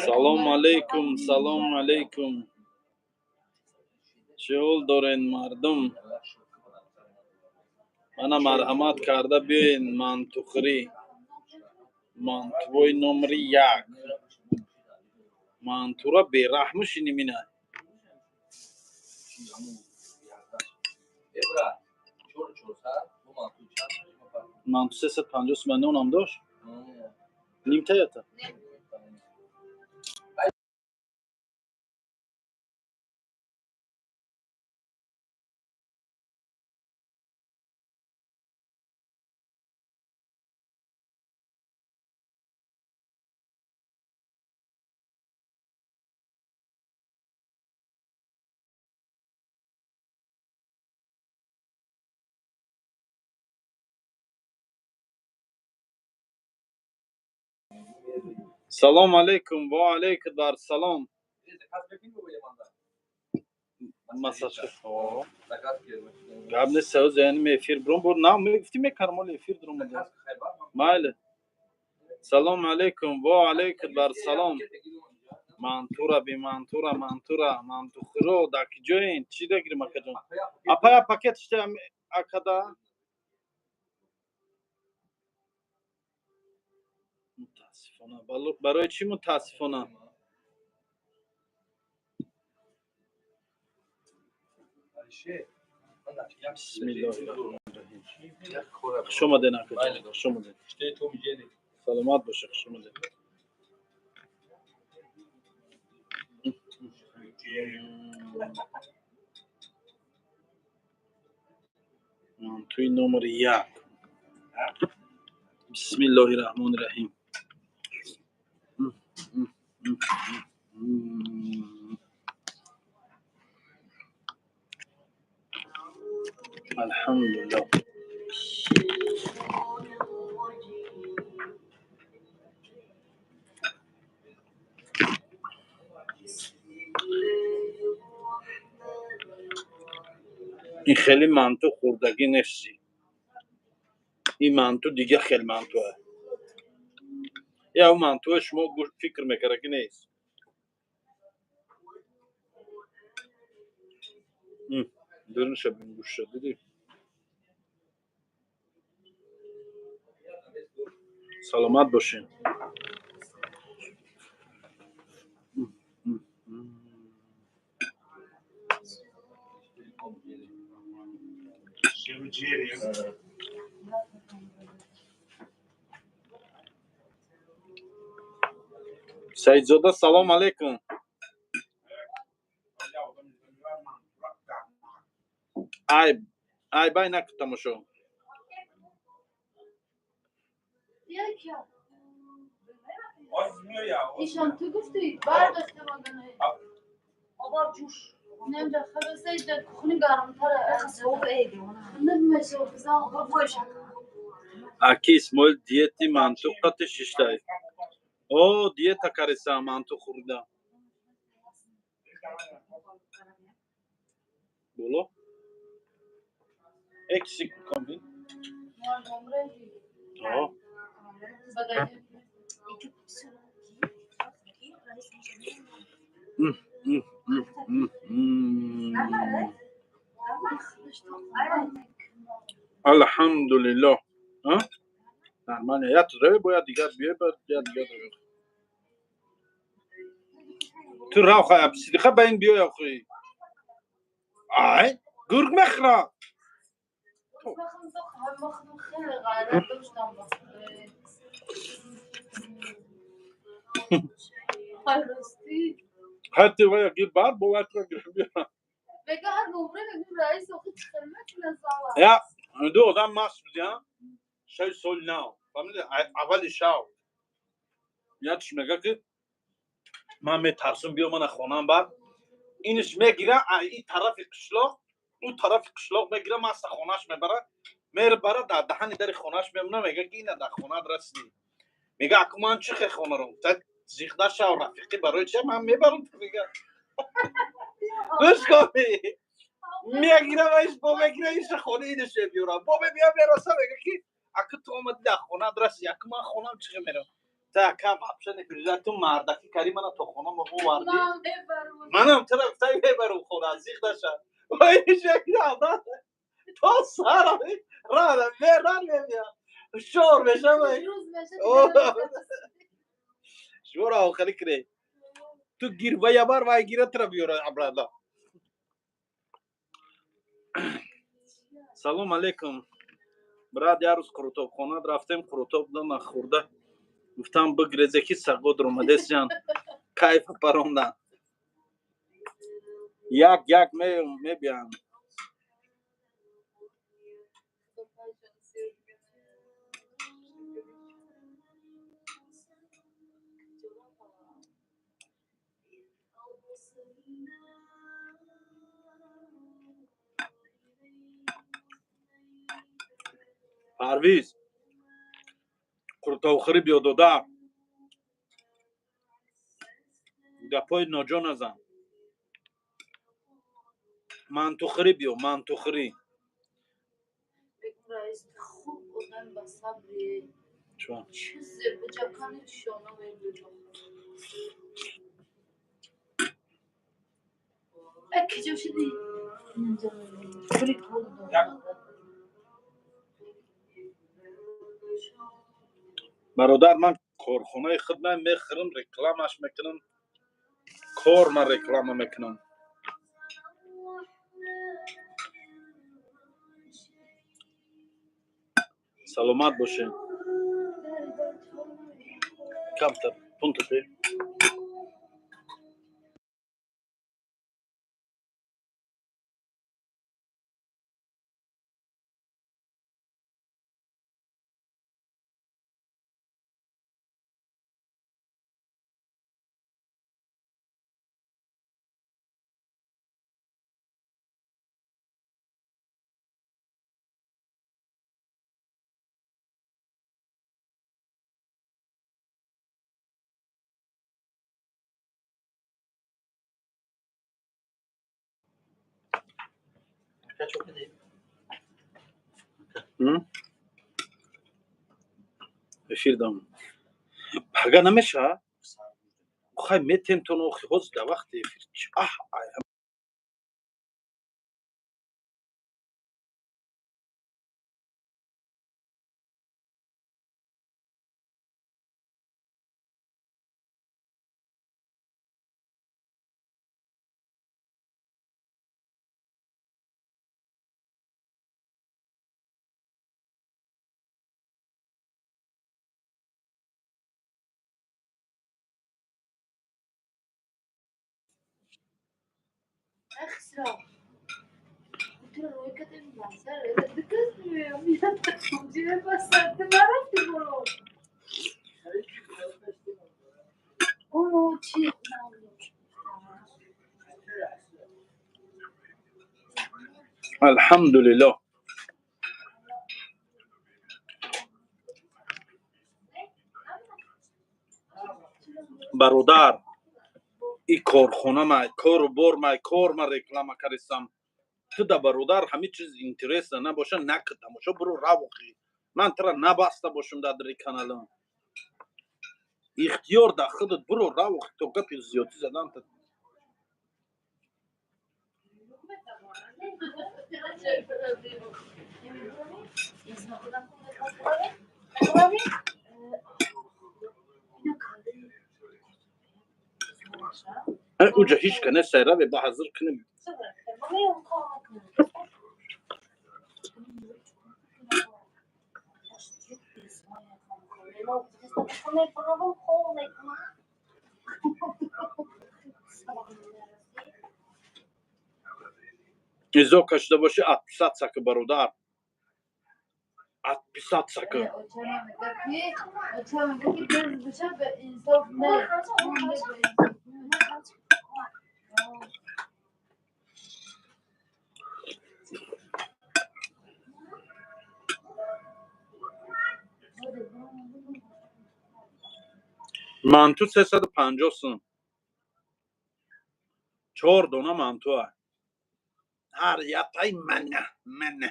Салом алейкум, салом алейкум. Чӣ ҳол дорен, мардум? Мана, марҳамат карда биёен, мантухӯрӣ, мантувои номери як, мантура бераҳму шинимина. Манту 350 сомон, нонам дошт, нимтаята. Салом алейкум, ва алейкум бар салом. Гап нест, савз, яъне эфир бром бур на мегуфти, мекарам, оли эфир дуром. Майли. Салом алейкум, ва алейкум бар салом. Мантура бимантура, мантура, мантухӯро дар киҷоен? Чӣ дагирим, акаҷон? Апая, пакет шта акада. Мутаассифона. Барои чӣ мутаассифона? Бисмиллоҳи раҳмони раҳим. Хуш омадед, акаҷон, хуш омадед. Саломат бошед, хуш омадед. Мантуи номери як. Бисмиллоҳи раҳмони раҳим. Алҳамдулиллоҳ. Ин хеле манту хӯрдагӣ нестӣ, ин манту дига хел мантуа. Я мантуа шумо фикр мекарда ки нест. Дурунша бин, гӯшта дидӣ? Саломат бошед. Саидзода, салом алейкум. Ай, ай, бай накун, тамошо. ایشان تو گفتی برداشته مگنه. نمی‌دونم، خب در خونه گرمتره. نمیشه بزن. Аки Исмоил диети манту қати шиштай. О, диета кариса, манту хӯрда. Боло экси комби. О. Алҳамдулиллоҳ. Нормально. Я ту бояд дигар биёй, баъд я дигар. Ту рав, хай, сидиқа ба ин биёй, охи. Ай, гург мехӯра. خیلی غیرت داشتم. راستی. ҳатти вая гир бар бовар кун, гир биё. بگه هر نمره بگو رئیس آخه چه میتونه. Я ду одам маст будиям, шаби соли нав, фаҳмиди, аввали шав. Якш мега, ки ман метарсум, биё, мана хонам бар. Инш мегира, ин тарафи қишлоқ, ӯ тарафи қишлоқ мегира, маста, хонаш мебара, мербара, дар даҳани дари хонаш мемона, мега, ки ина дар хонаат расидӣ. Мега, аку ман чӣ хе хонаро? Зиқ нашав, рафиқӣ барои чи, ман мебарам. Мега, гӯш кон. Мегира вайш бо мегира иша хона идаша биёра. Бо мебия мераса мега ки ака ту омади дар хона адрас як ман хонам чиға мерам. Та ака вообще не переживай, ту мардаки кари мана то хона ма оварди. Манам тура гуфтай мебарам хона, зиқ наша. Вай иша то сара рада меран мебия. Шор мешавай. Шуморо охирӣ кунед. Ту гир ва ябар вай гира тура биёра обратно. Салом алейкум. Брат, як рӯз қурутобхона рафтем, қурутоб нахӯрда. Гуфтам бигрезе ки сагод ромадесиан. Кайфа парондан. Як як мебиям. Парвиз, қурутобхӯрӣ биё додар. Гапҳои ноҷо назан. Мантухӯрӣ биё, мантухӯрӣ. Хуб одам ба сабри. Чо? Чизе буҷакани шона мебуҷо. Киҷо шуди? Бародар, ман корхонаи худман мехӯрам, рекламаш мекунам. Кор ман реклама мекунам. Саломат бошед. Камтар пункт пе. Эфир дам. Пага намеша? Хай метем то охи ҳозир дар вақти эфир. Аҳ, ай. Алҳамдулиллоҳ. Бародар, и корхона май, кору бор май, кор ма реклама кардистам. Ту да бародар ҳамин чиз интереса набоша, нак тамошо буро равохи. Ман тура набаста бошам дар дари каналам. Ихтиёр дар худат буро равохи то гапи зиёдӣ задан та. Уҷа ҳеҷ ка нест, раве ба ҳазир кунем. Изо кашида бошӣ, отписаться ка бародар. Отписаться ка. Манту 350 сум. Чор дона мантуа. Ҳар ятай мана мана.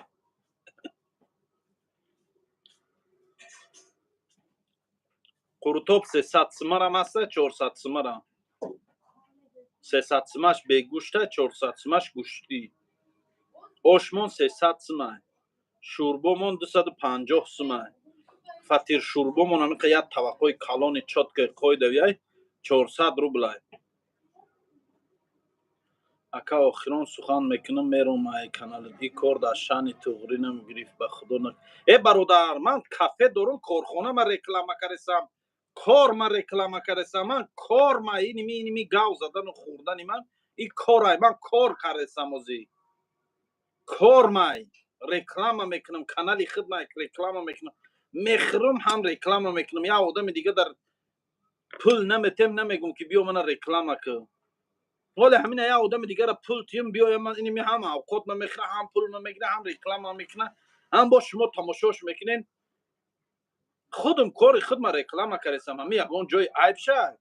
Қурутоб 300 сумарам аста, 400 сумарам. 300 сумаш бегӯшта, 400 сумаш гӯштӣ. Ошмон 300 сумай, шӯрбомон 250 сумай. Фатир шӯрбомон ҳамиқа як таваққои калони чёткой қоидавияй 400 рублай. Ака, охирон сухан мекунам, мером ай канал. И кор дар шаъни туғрӣ намегирифт, ба худо. На, э бародар, ман кафе дорум, корхона ма реклама каресам, кор ма реклама каресам. Ман кор ма иними гав задану хӯрдани ман и корай. Ман кор каресам, озӣ кор май реклама мекунам, канали худ май реклама мекунам, мехӯрам ҳам реклама мекунам. Як одами дига дар пул наметем, намегум ки биё мана реклама кун. Ҳоле ҳамина як одами дигара пул тиём, биёя, ман иними ҳам авқот мемехӯра, ҳам пул мемегира, ҳам реклама мекуна, ҳам бо шумо тамошош мекунен. Худам кори худ ма реклама каресам, ҳами ягон ҷои айб шай?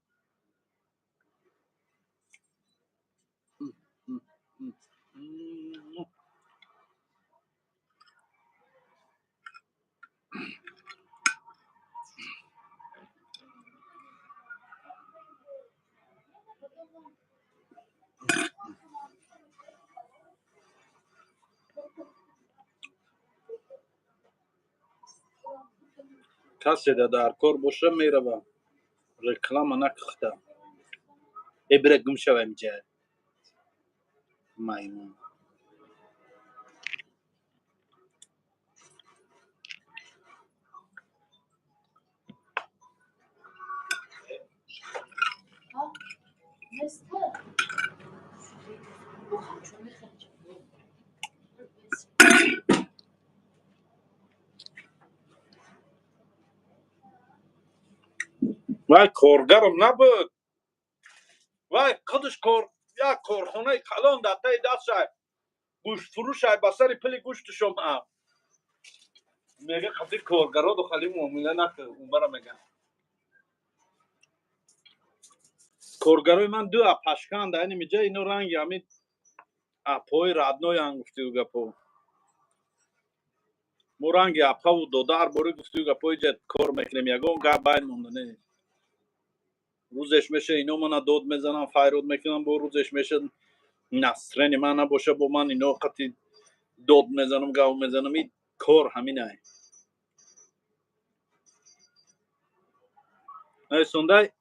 Касе дар кор боша, мерава, реклама накухта. Э, бира, гум шава инҷа, маймун. Нестер. Вай коргарам набуд, вай худаш кор, як корхонаи калон дар таи дастшай, гӯштфурӯшай, ба сари пули гӯштушом мега. Қади коргароду хали муомила накун, умбара мега. Коргарои ман ду апашканда ини миҷа, ино ранги ҳамин апои родной ан. Гуфтию гапо, мо ранги апаву додар бори, гуфтию гапо, иҷа кор мекунем, ягон гап байн монда не. Рӯзеш меша ино мана дод мезанам, файрод мекунам, бо рӯзеш меша настроение ман набоша, бо ман ино қати дод мезанам, гав мезанам. И кор ҳаминай. Сондай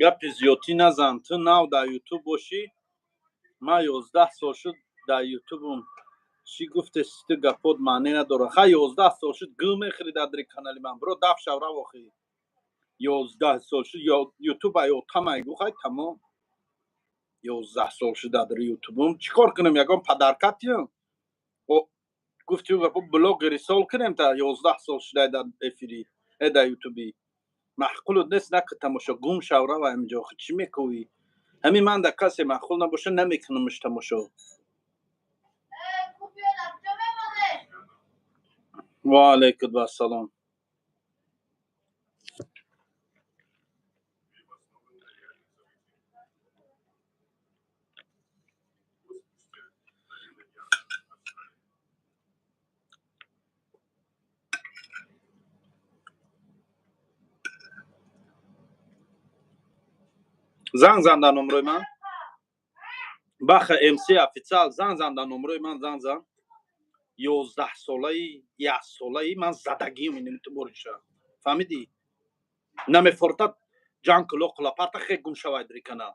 гапи зиёдтӣ назан. Ту нав дар Ютуб бошӣ, ман 11 сол шуд дар Ютубум. Чӣ гуфтеси ту? Гапот маъне надорад. Ха, 11 сол шуд, гӯ мехӯри дар дри канали ман. Биро, даф шав, рав. Охи, 11 сол шуд, Ютуб аётамай гу. Хай, тамом, 11 сол шуд дар Ютубум, чӣ кор кунем? Ягон подарка тиём? Гуфти гапо, блогери сол кунем, та 11 сол шудай дар эфири э дар Ютуби. Маъқулут нест, наки тамошо, гум шав, рав ҳаминҷо. Охи, чӣ мекӯвӣ? Ҳамин ман дар касе маъқул набоша, намекунамш тамошо. Э, купиё дар куҷо мемонед? Ва алайкум ассалом. Занг зан дар номрои ман, баха МС официал, занг зан дар номрои ман, занг зан. 11 солаи, яксолаи ман задагиам инами ту бориша, фаҳмидӣ? Намефортад, ҷанг куло қулапарта, хе, гум шавай дри канал.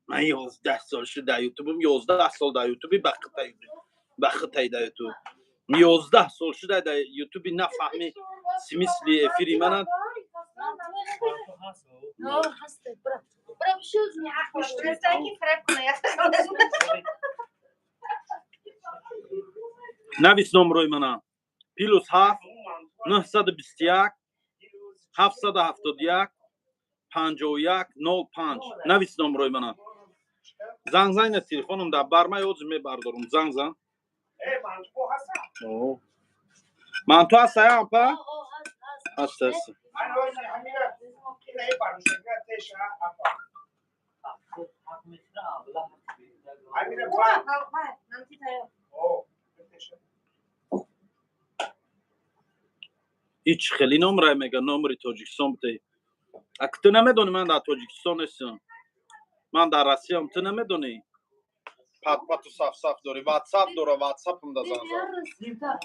Ман 11 сол шуд дар Ютубум, 11 сол дар Ютуби, ба хитай дар Ютуб 11 сол шуда дар Ютуби. Нафаҳми смысл и эфири мана. Ҳасте, бира. Бира, бишӯз. Муштарӣ фиреб кунад. Навис номрои мана: +7 921 771 51 05. Навис номрои мана, занг зан. Ина телефоном дар бармай, ҳозир мебардорум, занг зан. Манту ҳаста, апа? Ҳаст, ҳаст. Ҳеч хеле номра мега, номери Тоҷикистон бите. Ак ту намедонӣ, ман дар Тоҷикистон нестам. Ман дар Россиям, ту намедонӣ? Пат-пату саф-саф дорӣ. WhatsApp дора, WhatsApp-м да занг зад.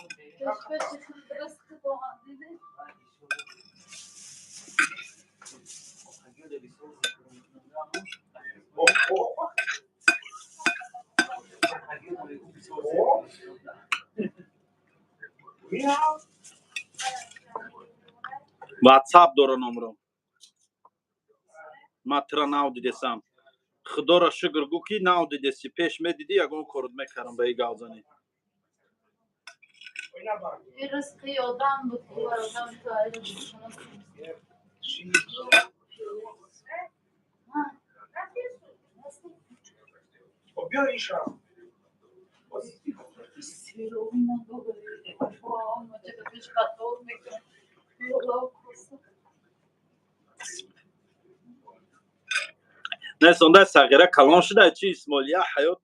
WhatsApp дора номро. Ман тура нав дидесам. Худоро шукр гӯ, ки нав дидеси. Пеш медидӣ, ягон корот мекардам ба и гавзанӣ. Нест, ондай сағира калон шуда чи Исмоил, я ҳаёт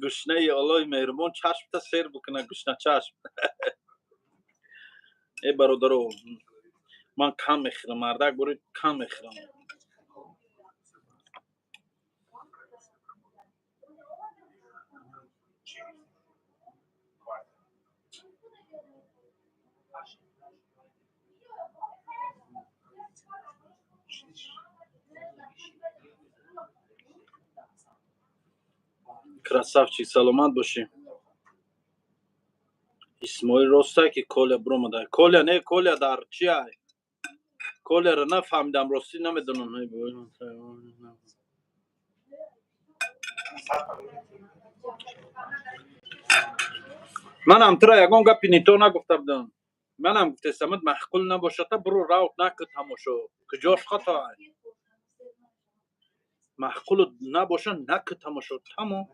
гушнаи Аллоҳи меҳрубон чашмта сер бикуна, гушна чашм. Э бародаро, ман кам мехӯрам, мардак бори кам мехӯрам. Красавчик, саломат бошӣ. Исмоил, ростай ки Коля биромада? Коля не, Коля дар чи ай? Коляро нафаҳмидам, ростӣ намедонам. Манам тура ягон гапи нито нагуфта будам. Манам гуфтесамад, маъқул набошада, биро равт накӣ тамошо. Куҷош хато ай? Маъқул набоша, накӣ тамошо, тамом.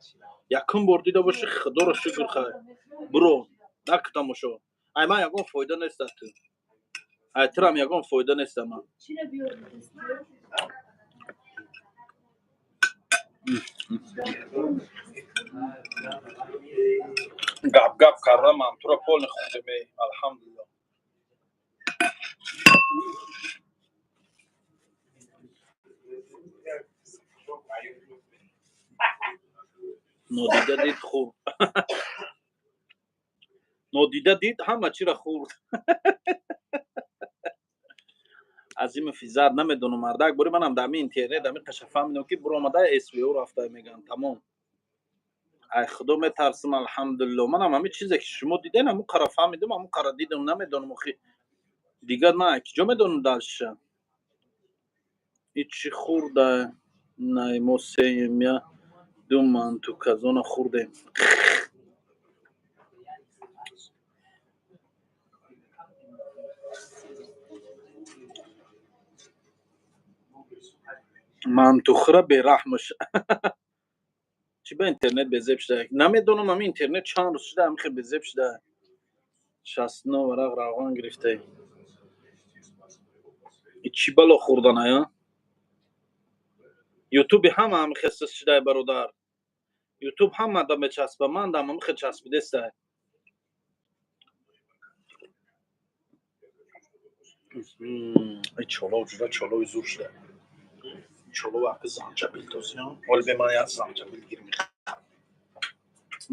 Якум бор дида бошӣ, худоро шукр, хай. Биро накӣ тамошо. Ай ман ягон фоида нест ту. Ай турам ягон фоида нест ман. Гап гап кардам, ман тура полный худеме, алҳамдулилло. Нодида дид, хӯрд. Нодида дид, ҳама чиро хӯрд. Азимов Иззат, намедонам, мардак бори манам дар ҳамин интернет ҳамин қаша фаҳмидам, ки биромада СВО рафта мегӯянд, тамом. Ай худо метарсам, алҳамдулилло. Манам ҳамин чизе ки шумо диден, ҳамун қара фаҳмидам, ҳамун қара дидам, намедонам охи. Дигар ман киҷо медонам дальше? Ичи хӯрда? Най, мо сеем, я ду манту казона хӯрдем. Мантухӯра бераҳмаш. Чӣ ба интернет безеб шуда? Намедонам, ҳамин интернет чанд рӯз шуда ҳамин хел безеб шуда. 69 варақ равған гирифтаи. Чӣ бало хӯрдан ая? Ютуби ҳама ҳамин хел сис шудай, бародар. Ютуб ҳама да мечаспа, ман дам ҳамин хел часпидестай. Чолов ҷуда чолови зур шуда. Чолов аки занҷабил тозиён. Оли бе ман як занҷабил гирим.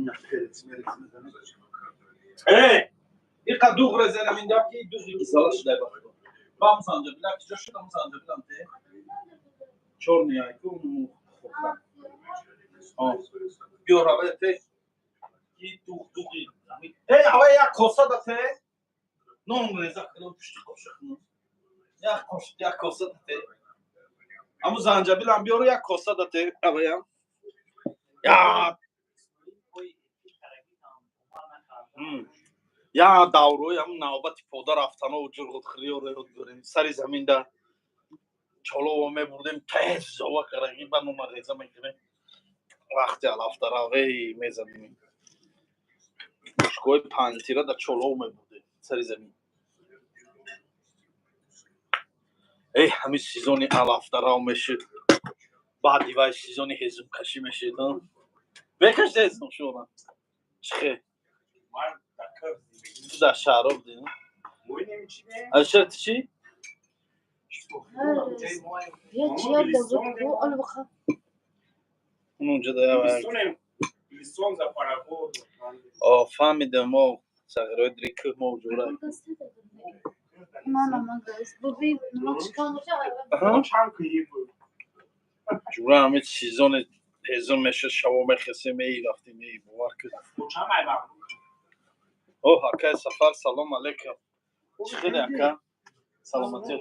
На перец мерец мезанем. Э! Иқа дуғ резанам ин даф ки дуғи гизала шудай ба худо. Бам занҷабила киҷо шуд ам занҷабилам те? Чорный айку хӯрда. Биё раве те. Ки дуғ дуғи. Э, ҳава як коса да те. Нон реза кунам пушти қошиқ. Як қошиқ, як коса да те. Аму занҷабилам биёру як коса да те. Ҳаваям. Я я даврои ҳамун навбати пода рафтано ҷурғутхӯриёро ёд дорем. Сари заминда чолово мебурдем, тез зова караги ба нума реза мекунем. Вақти алафтаравей мезадем. Бошгоҳи панҷтира да чолов мебурдем сари замин. Эй, ҳамин сезони алафдарав мешуд. Баъди вай сезони ҳезумкашӣ мешуд. Мекашдесм шумо чихе? Ту дар шаҳро будӣ? Алишер, ту чӣ? Я чия давуд ку алваха. Унҷа да о фаҳмидам, мо сағирои дрикӯ мо ҷура. Мана ман раис бубин ма чикар. Ҷура, ҳами сезони ҳезум мешуд, шаво мехесем, эй рафтем, эй, бовар кун. О, акай Сафар, салом алейкум! Чӣ хеле, ака, саломатӣ,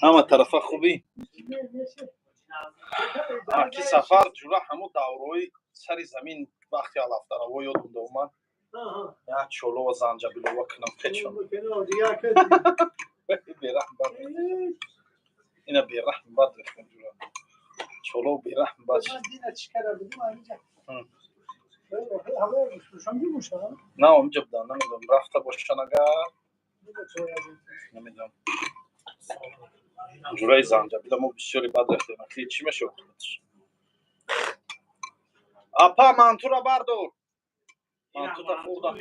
ҳама тарафа хубӣ? Аки Сафар, ҷура, ҳамун даврои сари замин вақти алафдараво ёдум омад, як чолова занҷабилова кунам печон. Бераҳм бад, ина бераҳм бад рехтем, ҷура, чолов бераҳм бад. На, онҷа будан, намедонам, рафта бошан агар, намедонам. Ҷураи занҷабила мо бисёре бад рехтем. Ахи чӣ мешавад оқибаташ? Апа, мантура бардор, мантута хӯрдам.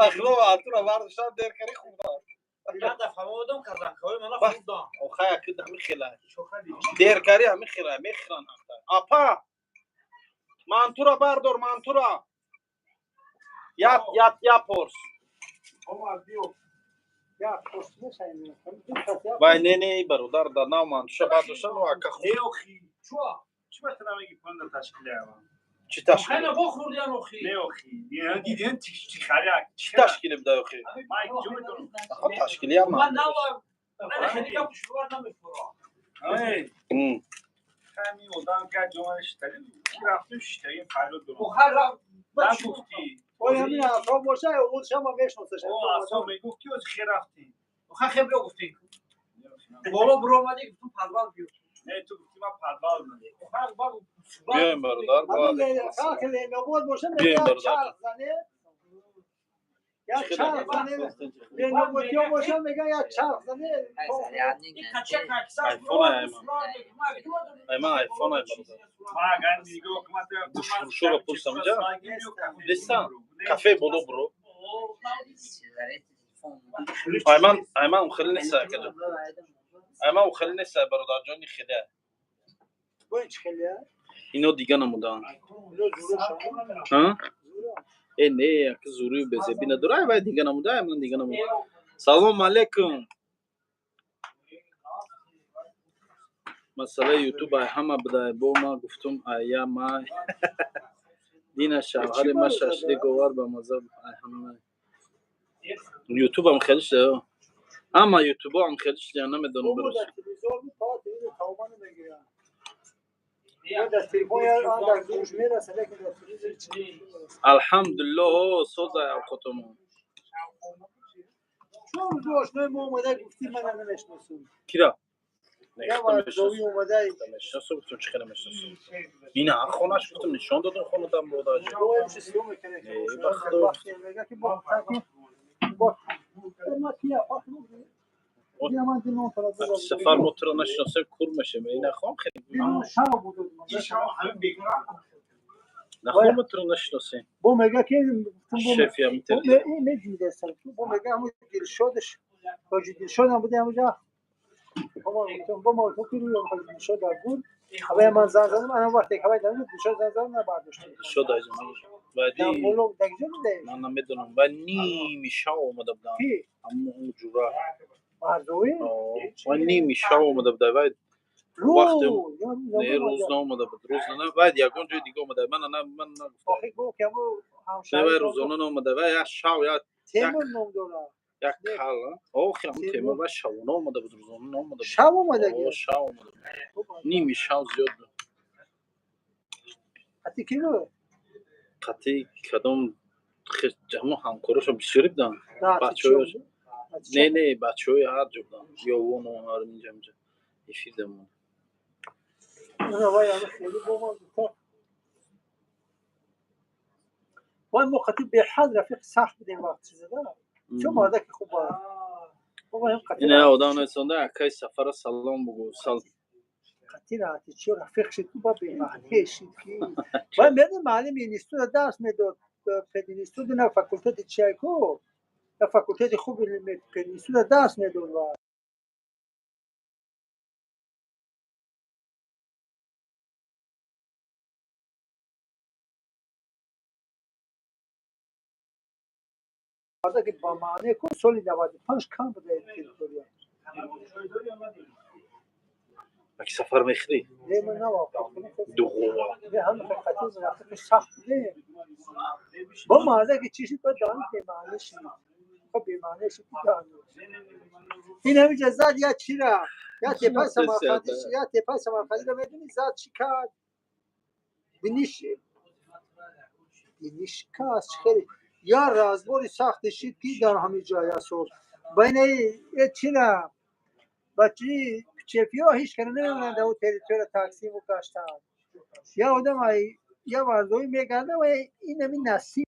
Ахло, мантура бардоштам, дер кари, хӯрдам. Охай, аки ҳами хела дер кари, ҳами хела мехӯран. Апа, мантура бардор, мантура як як як порс. Вай, не, не, бародар, дар нав мантуша бардоштам, ака. Чӣ ташкил, чӣ ташкиле буда охи? Ташкилиам. Ҳамин одам ка ҷомаи шитаги рафтем, шитаги фарёд дорам. Нагуфтӣ. Ой, ҳамин ҳарфҳо боша, шама мешносаш. О, асо мегуфт, ки оз хе рафтем. Хе биё гуфтем. Боло биромадӣ, гуфтум подвал биё. Не, ту гуфтӣ ман подвал. Биёем, бародар. Халқи Ленобод боша, Биёем, як бародар. чарх зане. Як чарх зане. Ленободиё боша, меган як чарх зане. Айфон ай, айман, айфон ай, бародар. Ман агар нигоҳ кунам, Гӯшфурӯшоро пурсам, инҷа нестан. Кафе боло буро. Айман, айман, хеле неста, акаҷон. Айман, хеле неста, бародарҷони, хеле. Бо ин чӣ хеле? Ино дига намудаанд. Ино зуро. Э, не, яки зурию безебӣ надора. Ай, вай дига намуда, айман дига намуда. Салом алейкум! Масъалаи ютуб ай ҳама будай, бо ма гуфтум, ая ма дина шавҳари ма шашлик овар, ба маза ай ҳама. Ютубам хеле шуда, ама ютубоам хеле шуда, намедонам. Бобо, барои дар телевизор буд, фақат телевизор тавба намегиранд. Ё дар телефон я дар зуруш мераса, лекин дар телевизор чӣ намераса. Алҳамдулиллоҳ, созай авқотомон. Чор рӯз ошнои мо омада, гуфтӣ мана намешносум. Кира? Я варзовӣ омада. Мешиносам, гуфтум, чӣ хеле мешиносам. Ина хонаш, гуфтум, нишон додум хонатам, бодарҷон. Боимши сиём мекунад. Э, ба Худо. Мега ки бо бо ма кия ман динон Сафар, мо туро нашиносем, кур мешем. Ина хон хеле. Шаба буд. Нахом, мо туро нашиносем. Бо мега ки Шефи ҳамин телевизор. медидестам. Бо мега ҳамун Дилшодаш, ҳоҷи Дилшод ҳам буде ҳамунҷа. Бо ма гуфтум ки рӯям ҳоҷи Дилшод дар буд. Ҳавай ман занг задам, ана вақте ҳавай дар буд, Дилшод занг задам, набардошт. Дилшод айзо. Дар Баъди боло дар куҷо буде? Ман намедонам. Ва ними шав омада будам. Ки? Ҳамун ҷура. Мардоӣ? Ва ними шав омада буда. Вай вақте не, рӯз наомада буд. Рӯз на, вай ягон ҷои дига омада. Ман на, ман нагуфтам. Охи гуфт ки ҳамун Не, вай ҳамшаҳри рӯзона наомада. Вай як шав, як Темур ном дорад. Як кал. Охи, ҳамун Темур вай шавона омада буд, рӯзона наомада буд. Шав омадаги? О, шав омада буд. Ними шав зиёд буд. Ати ки буд? Қатъи кадом ҳамун ҳамкорошон бисёре буданд. Бачаҳояш. Не, не, бачаҳои ҳар ҷо буданд. Ёвону ҳар инҷа инҷа. Эфир дамон. Вай, ами хеле бо ма гуфта. Вай, мо қатъи беҳад рафиқи сахт будем вақт чизада. Чо мардаки хуб буд. Бобо, ҳам қатъи Ина одам несонда, акай Сафара салом бугу. Сал. Хати раҳати чиё рафиқ шид ку ба бемаъне шид ки ва медон маълими института дарс медод, пединститут на факултети чиай ку, на факултети хуби пединститута дарс медод ва ки ба маъне ку соли 95 кам буда территория. Аки сафар мехӯрӣ? Не, ман навақт. Дуғова. Не, ҳама хати рафиқи сахт будем. Бо марда ки чӣ шид, ба дониш бемаъне шид. Хоб бемаъне шид ки дониш. Ин ҳаминҷа зад я чира, я тепаи Самарқандӣ, я тепаи Самарқандиро медонӣ, зад чӣ кард? Биниш биниш кас хеле я разбори сахте шид ки дар ҳамин ҷо я сол. Ба ин э чира бачи чефиҳо ҳеҷ кара намемонанд дар территория тақсиму гаштан. Я одам я варзоӣ мегарда ва ин ҳамин насиб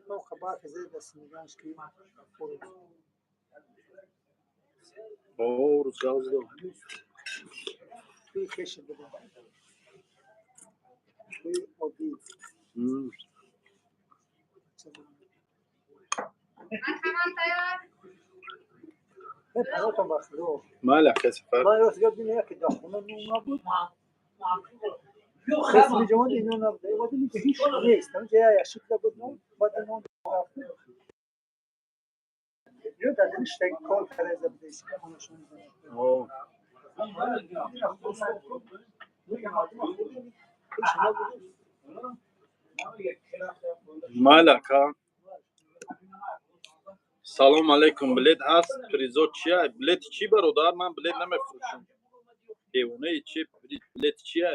ман хабар хеза дастмиганш ки О, рӯз гав туи хеши будам. Туи оддӣ. Марҳамат, тайёр. Панотон ба худо. Майли, акай Сафар. Ман рост гап дидам, яке дар хона нон набуд. Қисми ҷавон ино набуд. Омадем ки ҳеҷ нест. Ҳаминҷа я яшик набуд нон, баъд нон рафтем. Ё дар дили штаги кор карда буда, иска хонашон. О, майли, ака. Салом алейкум, билет ҳаст? Призо чия? Билети чӣ, бародар? Ман билет намефурӯшам. Девонаи чи? Билети чия?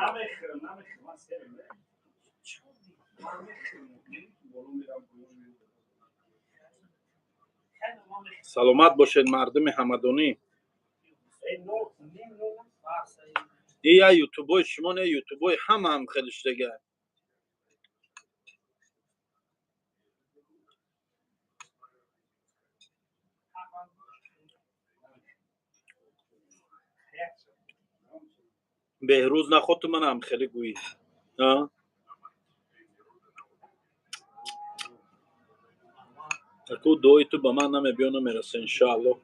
Намехӯрам, намехӯрам, ман серам. Ман мехӯрам, боло мерам, поён меоям. Саломат бошед, мардуми ҳамадонӣ. Эй, нол, ним нол. И я ютубои шумо не, ютубои ҳама ҳам хеле шудага. Беҳрӯз наход ту манам хеле гӯӣ. А? Аку дуои ту ба ман намебиё, намераса, иншоаллоҳ.